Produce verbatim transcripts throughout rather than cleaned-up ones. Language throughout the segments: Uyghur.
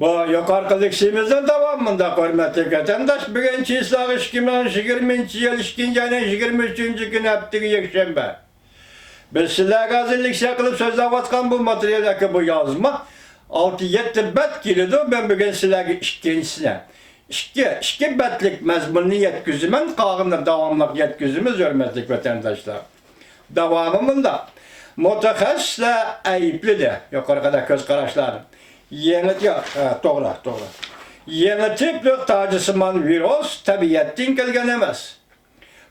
بۇ يۇقىرىقى لېكسىيىمىزنىڭ داۋامى مۇنداق، ھۆرمەتلىك ۋەتەنداش، بۈگۈن چىسلاغ ئىككى مىڭ يىگىرمىنچى يىل ئىككىنچى ئاينىڭ يىگىرمە ئۈچىنچى كۈنى، ھەپتىگە يەكشەنبە. بىز سىلەرگە ھازىر لېكسىيە قىلىپ سۆزلەۋاتقان بۇ ماتېرىيال ياكى بۇ يازما ئالتە يەتتە بەت كېلىدۇ. مەن بۈگۈن سىلەرگە ئىككىنچىسىنى، ئىككى، ئىككى بەتلىك مەزمۇننى يەتكۈزىمەن، قالغىنىنى داۋاملىق يەتكۈزىمىز، ھۆرمەتلىك ۋەتەنداشلار. داۋامى مۇنداق. مۇتەخەسسىسلەر ئەيىبلىدى يۇقىرىقىدەك كۆز قاراشلارنى. يېڭى، يا، ھە، توغرا، توغرا. يېڭى تىپلىق تاجسىمان ۋىرۇس تەبىئەتتىن كەلگەن ئەمەس.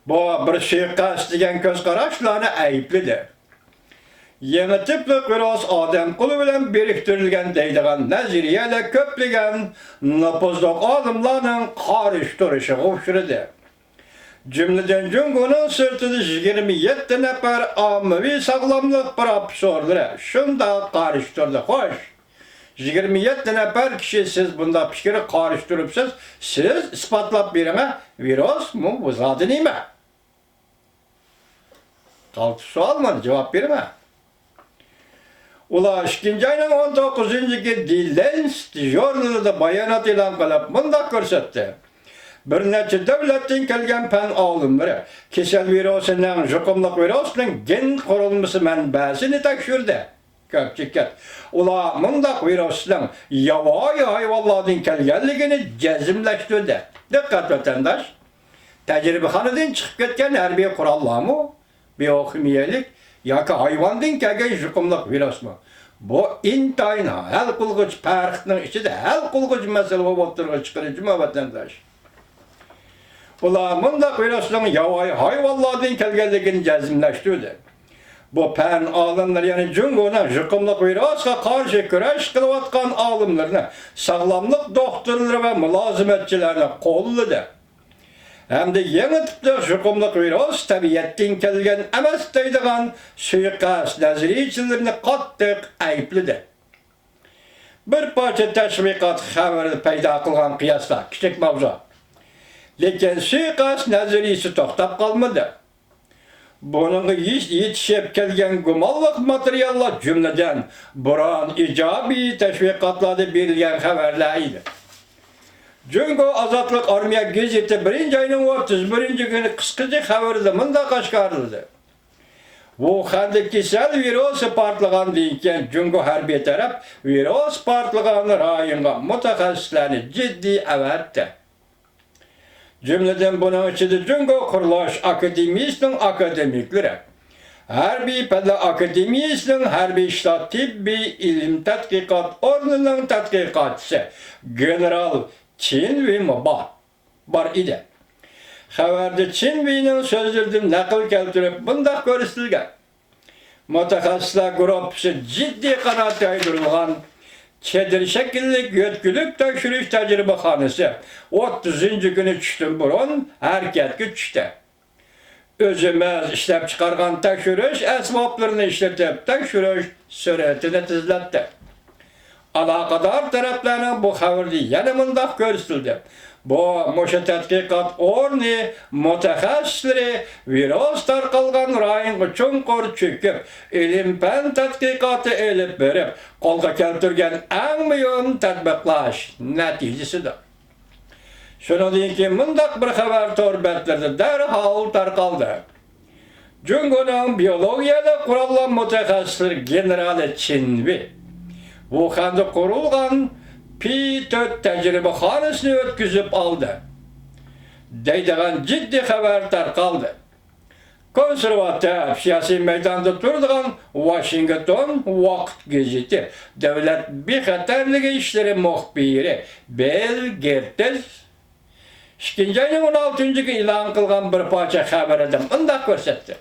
بۇ بىر سۇيىقەست دېگەن كۆز قاراشلارنى ئەيىبلىدى. يېڭى تىپلىق ۋىرۇس ئادەم قولى بىلەن بىرىكتۈرۈلگەن دەيدىغان نەزەرىيەلەر كۆپلىگەن نوپۇزلۇق ئالىملارنىڭ قارشى تۇرۇشىغا ئۇچرىدى. جۈملىدىن جۇڭگونىڭ سىرتىدا يىگىرمە يەتتە نەپەر ئاممىۋى ساغلاملىق پروفېسسورلىرى شۇنداق قارشى تۇردى. خوش، يىگىرمە يەتتە نەپەر كىشى سىز بۇنداق پىكىرگە قارشى تۇرۇپسىز، سىز ئىسپاتلاپ بېرىڭە، ۋىرۇسمۇ بۇ زادى نېمە؟ تالتە سوئال مانا، جاۋاب بېرىڭە. ئۇلار ئىككىنچى ئاينىڭ ئون توققۇزىنچى كۈنى دى لەنست ژۇرنىلىدا بايانات ئېلان قىلىپ مۇنداق كۆرسەتتى: بىر نەچچە دۆلەتتىن كەلگەن پەن ئالىملىرى كېسەل ۋىرۇسىنىڭ، يۇقۇملۇق ۋىرۇسنىڭ گېن قۇرۇلمىسى مەنبەسىنى تەكشۈردى. كۆپ دىققەت. ئۇلار مۇنداق ۋىرۇسنىڭ ياۋايى ھايۋانلاردىن كەلگەنلىكىنى جەزملەشتۈردى. دىققەت ۋەتەنداش! تەجرىبىخانىدىن چىقىپ كەتكەن ھەربىي قوراللارمۇ بىئوخىمىيەلىك ياكى ھايۋاندىن كەلگەن يۇقۇملۇق ۋىرۇسمۇ؟ بۇ ئىنتايىن ھەل قىلغۇچ پەرقنىڭ ئىچىدە ھەل قىلغۇچ مەسىلە بولۇپ ئوتتۇرىغا چىقىدۇ جۇمۇ ۋەتەنداش. ئۇلار مۇنداق ۋىرۇسنىڭ ياۋايى ھايۋانلاردىن كەلگەنلىكىنى جەزملەشتۈردى. بۇ پەن ئالىملىرى، يەنى جۇڭگونىڭ يۇقۇملۇق ۋىرۇسقا قارشى كۈرەش قىلىۋاتقان ئالىملىرىنى، ساغلاملىق دوختۇرلىرى ۋە مۇلازىمەتچىلەرنى قوللىدى ھەمدە يېڭى تىپلىق يۇقۇملۇق ۋىرۇس تەبىئەتتىن كەلگەن ئەمەس دەيدىغان سۇيىقەست نەزەرىيەچىلىرىنى قاتتىق ئەيىبلىدى. بىر پارچە تەشۋىقات خەۋىرى پەيدا قىلغان قىياستا كىچىك ماۋزۇ. لېكىن سۇيىقەست نەزەرىيىسى توختاپ قالمىدى. بۇنىڭغا يېتىشىپ كەلگەن گۇمانلىق ماتېرىياللار، جۈملىدىن، بۇرۇن ئىجابىي تەشۋىقاتلاردا بېرىلگەن خەۋەرلەر ئىدى. جۇڭگو ئازادلىق ئارمىيە گېزىتى بىرىنچى ئاينىڭ ئوتتۇز بىرىنچى كۈنى قىسقىچە خەۋىرىدە مۇنداق ئاشكارىلىدى: ۋۇخەندە كېسەل ۋىرۇسى پارتلىغاندىن كېيىن، جۇڭگو ھەربىي تەرەپ ۋىرۇس پارتلىغان رايونغا مۇتەخەسسىسلەرنى جىددىي ئەۋەتتى. جۈملىدىن بۇنىڭ ئىچىدە جۇڭگو قۇرۇلۇش ئاكادېمىيىسىنىڭ ئاكادېمىكلىرى، ھەربىي پەنلەر ئاكادېمىيىسىنىڭ ھەربىي شتات تېببىي ئىلىم تەتقىقات ئورنىنىڭ تەتقىقاتچىسى گېنېرال چىن ۋېيمۇ بار، بار ئىدى. خەۋەردە چىن ۋېينىڭ سۆزلىرىدىن نەقىل كەلتۈرۈپ مۇنداق كۆرسىتىلگەن: مۇتەخەسسىسلەر گۇرۇپپىسى جىددىي قانات يايدۇرۇلغان چېدىر شەكىللىك يۆتكىلىك تەكشۈرۈش تەجرىبىخانىسى ئوتتۇزىنچى كۈنى چۈشتىن بۇرۇن ھەرىكەتكە چۈشتى. ئۆزىمىز ئىشلەپچىقارغان تەكشۈرۈش ئەسۋابلىرىنى ئىشلىتىپ تەكشۈرۈش سۈرئىتىنى تېزلەتتى. ئالاقىدار تەرەپلەرنىڭ بۇ خەۋىرىدە يەنە مۇنداق كۆرسىتىلدى: بۇ، مۇشۇ تەتقىقات ئورنى مۇتەخەسسىسلىرى ۋىرۇس تارقالغان رايونغا چوڭقۇر چۆكۈپ، ئىلىم-پەن تەتقىقاتى ئېلىپ بېرىپ، قولغا كەلتۈرگەن ئەڭ مۇھىم تەتبىقلاش نەتىجىسىدۇر. شۇنىڭدىن كېيىن مۇنداق بىر خەۋەر تور بەتلىرىدە دەرھال تارقالدى: جۇڭگونىڭ بىيولوگىيەلىك قوراللار مۇتەخەسسىسلىرى گېنېرالى چىن ۋېي ۋۇخەندە قۇرۇلغان پى تۆت تەجرىبىخانىسىنى ئۆتكۈزۈپ ئالدى، دەيدىغان جىددىي خەۋەر تارقالدى. كونسېرۋاتىپ سىياسىي مەيداندا تۇرىدىغان ۋاشىنگتون ۋاقىت گېزىتى دۆلەت بىخەتەرلىكى ئىشلىرى مۇخبىرى بىل گېرتىس ئىككىنچى ئاينىڭ ئون ئالتىنچى كۈنى ئېلان قىلغان بىر پارچە خەۋىرىدە مۇنداق كۆرسەتتى: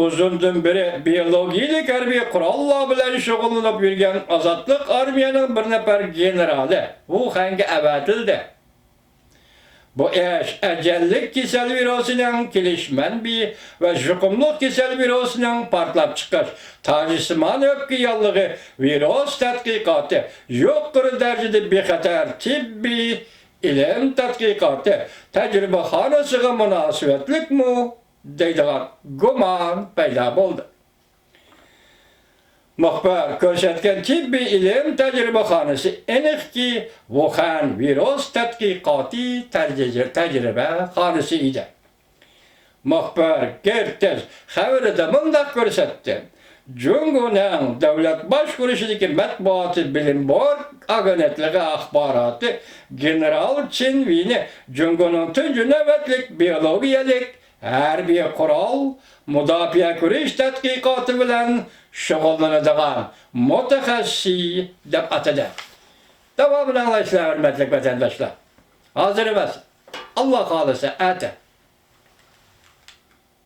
ئۇزۇندىن بېرى بىيولوگىيىلىك ھەربىي قوراللار بىلەن شۇغۇللىنىپ يۈرگەن ئازادلىق ئارمىيەنىڭ بىر نەپەر گېنېرالى ۋۇخەنگە ئەۋەتىلدى. بۇ ئىش ئەجەللىك كېسەل ۋىرۇسىنىڭ كېلىش مەنبىيى ۋە يۇقۇملۇق كېسەل ۋىرۇسىنىڭ پارتلاپ چىقىش تاجسىمان ئۆپكە ياللۇغى ۋىرۇس تەتقىقاتى يۇقىرى دەرىجىدە بىخەتەر تېببىي ئىلىم تەتقىقاتى تەجرىبىخانىسىغا مۇناسىۋەتلىكمۇ دەيدىغان گۇمان پەيدا بولدى. مۇخبىر كۆرسەتكەن تېببىي ئىلىم تەجرىبىخانىسى ئېنىقكى، ۋۇخەن ۋىرۇس تەتقىقاتى تەجرىبەخانىسى ئىدى. مۇخبىر گېرتىز خەۋىرىدە مۇنداق كۆرسەتتى: جۇڭگونىڭ دۆلەت باشقۇرۇشىدىكى مەتبۇئاتى بىلىمبورگ ئاگېنتلىقى ئاخباراتى گېنېرال چېن ۋېينى جۇڭگونىڭ تۇنجى نۆۋەتلىك بىيولوگىيەلىك ھەربىي قورال مۇداپىئە كۈرەش تەتقىقاتى بىلەن شۇغۇللىنىدىغان مۇتەخەسسىس دەپ ئاتىدى. داۋامىنى ئاڭلايسىلەر، ھۆرمەتلىك ۋەتەنداشلار. ھازىر ئەمەس، ئاللا خالىسا ئەتە.